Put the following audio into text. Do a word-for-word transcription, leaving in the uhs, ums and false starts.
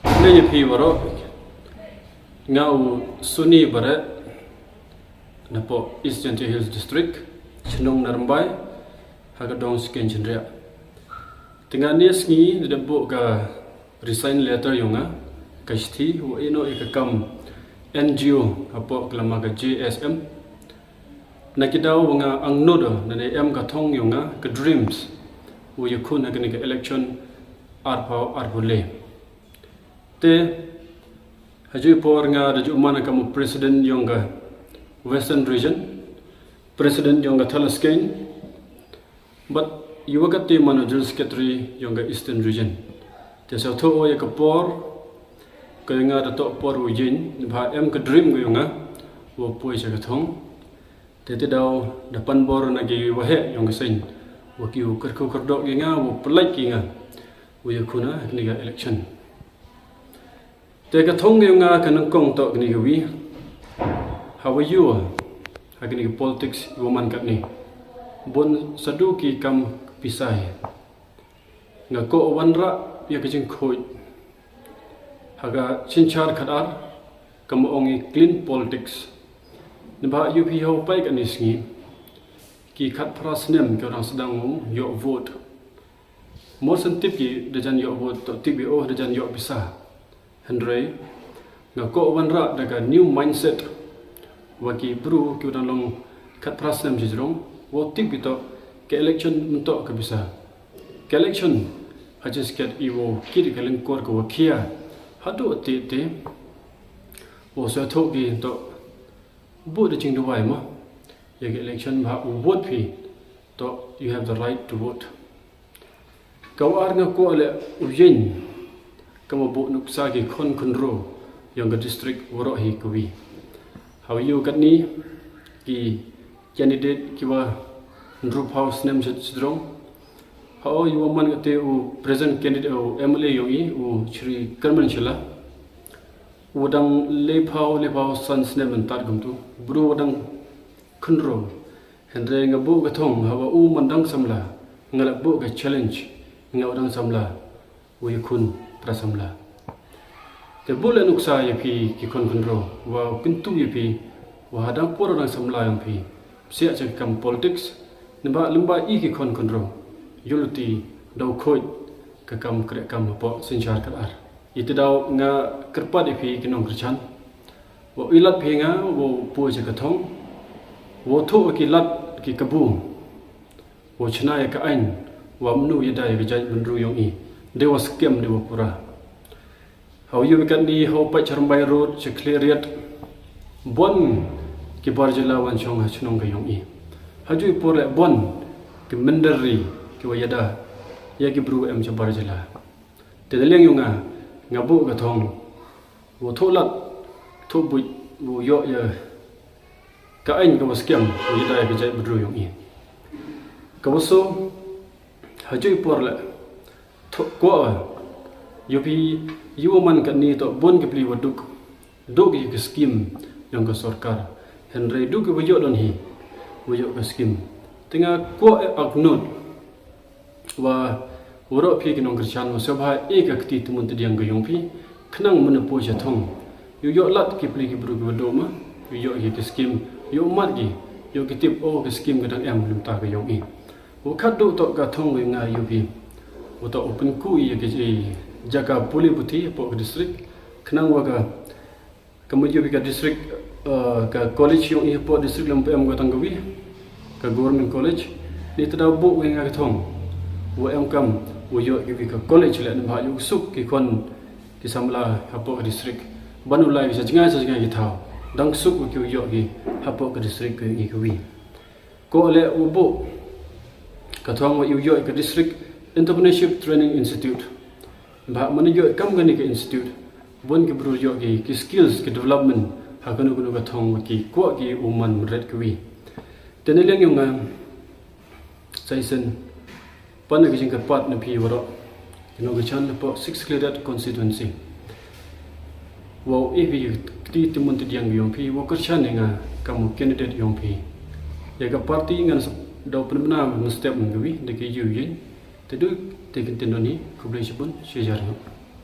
Khublei ya phi waroh. Nga u Suni Baret, napoh East Jaintia Hills District, chnong Narrabeen, ha ka dong Skein Chynriah. Te nga nia sngi da buh ka resign letter yong nga, ka shithi wa ino i ka kam N G O hapoh ka lama ka J S M. Na ki daw wa nga angnud, da ne em ka thong yong nga, ka dreams, wa yakhun ha kani ka election arphaw arphaw le. Te, ha ju i por nga da ju man kam u president yong ka Western Region, president yong ka Thadlaskein, but yu wa ka te man u general secretary yong ka Eastern Region. Te sa thoh o ya ka por, ka nga da toh por u yin, ba em ka dream ka yong nga, wa poi cha ka thong. Te te daw da pan bor na ki waheh yong ka seng, wa ki u kyrkhu kyrdok ki nga, wa pynlait ki nga, wa yakhun ha kani ka election. Te ka thong yong nga ka nyngkong toh kani ka wi. Ha wa yoo, ha kani ka politics wa man katni, bun sa du ki kam pisa hi. Nga koh wanrah ya ka jingkhuid ha ka synshar khadar, ka ma ong i clean politics. Neibhah yoo phi ha u pai kani sngi, ki khatphra snem ki wa dang sdang u yoh vote. Mo san tip ki da jan yoh vote, toh tip i o da jan yoh pisa. Hynrei nga koh wanrah da ka new mindset, wa ki bru ki wa dang long khatphra snem chi jrong, wa tip ki toh ka election myntoh ka pisa. Ka election ha jingskhet i wa kit ka lyngkor ka wa khia, haduh te te, wa sa thoh ki toh buh da jingduwai mo ya ka election, ba u vote phi, toh you have the right to vote. Ka wa ar nga koh le u yin, ka ma buh nuksa ki khon khynraw yong ka district waroh hi ka wi. Ha wa yoo katni, ki candidate ki wa hynriewphaw snem chi jrong. Ha o yoo wa man kate u present candidate, u M L A yong i, u Shri Kyrmen Shylla, u dang lephaw, lephaw san snem mynta kumtu, bru wa dang khynraw. Hynrei nga buh ka thong ha wa u man dang samla, nga la buh ka challenge, nga u dang samla, u yakhun phra samla. Te buh le nuksa ya phi ki khon khynraw, wa kyntu ya phi, wa ha dang por dang samla yong phi, psiah cha ka kam politics, neibhah lyngba i ki khon khynraw, yooluti daw khuid ka kam kreh kam hapoh synshar khadar. I te daw nga kyrpad ya phi ki nongkyrchan, wa u lad phi nga, wa poi cha ka thong, wa thoh ki lad ki kabu, wa chna ya ka ain, wa mnu ya da ya ka jaitbynru yong i, de wa skhem de wa pura. Ha wa yoo katni ha u pai cha Rymbai Road, cha Khliehriat, bun ki bar jylla wan chong ha chnong ka yong i. Ha ju i por le bun ki mynder ri ki wa yada ya ki bru em cha bar jylla. Te da liang yong nga, nga buh ka thong, wa thoh lad, thoh buit, wa yoh ya ka ain ka wa skhem, wa yada ya ka jaitbynru yong i. Ka wa soo, ha ju i por le, thoh koh, yoo phi, yoo wa man katni toh bun ki pli wa duk, duk ya ka scheme yong ka sorkar. Hynrei duk ki wa yoh don hi, wa yoh ka scheme. Te nga koh e aknud, wa waroh phi ki nongkyrchan, wa sngewbha e ka kti tymmun tdiang ka yong phi, khnang mynne poi cha thong, yow yoh lad ki pli ki bru ki wa duk ma, yow yoh ki, ki scheme, yow mad ki, yow ki tip o ka scheme ka dang em lymta ka yong i. Wa khatduh toh ka thong wa nga yoo phi, wa toh u pynku i ya ki jaka pule puthi hapoh ka district, khnang wa ka Ka mut yoo phi ka district, uh, ka college yong i hapoh district lam em ko tang ka wi, ka government college. Ni te daw buh wa nga ka thong, wa em kam, wa yoh ki wi ka college le, neibhah yow suk ki khon ki samla hapoh ka district. Ban u lai wi sa jngai sa jngai ki thaw, dang suk wa ki wa yoh ki hapoh ka district ka i ka wi. Ko le u buh ka thong wa yow yoh ka District Entrepreneurship Training Institute. Ba man yoh kam kani ka institute, bun ki bru yoh ki, ki skills, ki development, ha kano kano ka thong wa ki kwah ki u man mret ka wi. Te ne leng yong nga, Saisen, pan na ka jingkyrpad na phi waroh, ki nongkyrchan hapoh Six Khliehriat constituency. Wow e phi kti tymmun tdiang yong phi, wow kyrchan ya nga kam u candidate yong phi. Ya ka party ngan sa daw pynbna mynstep man ka wi, da ki yu yin. Te du, te kyntien don hi, khublei chibun, chijar yong.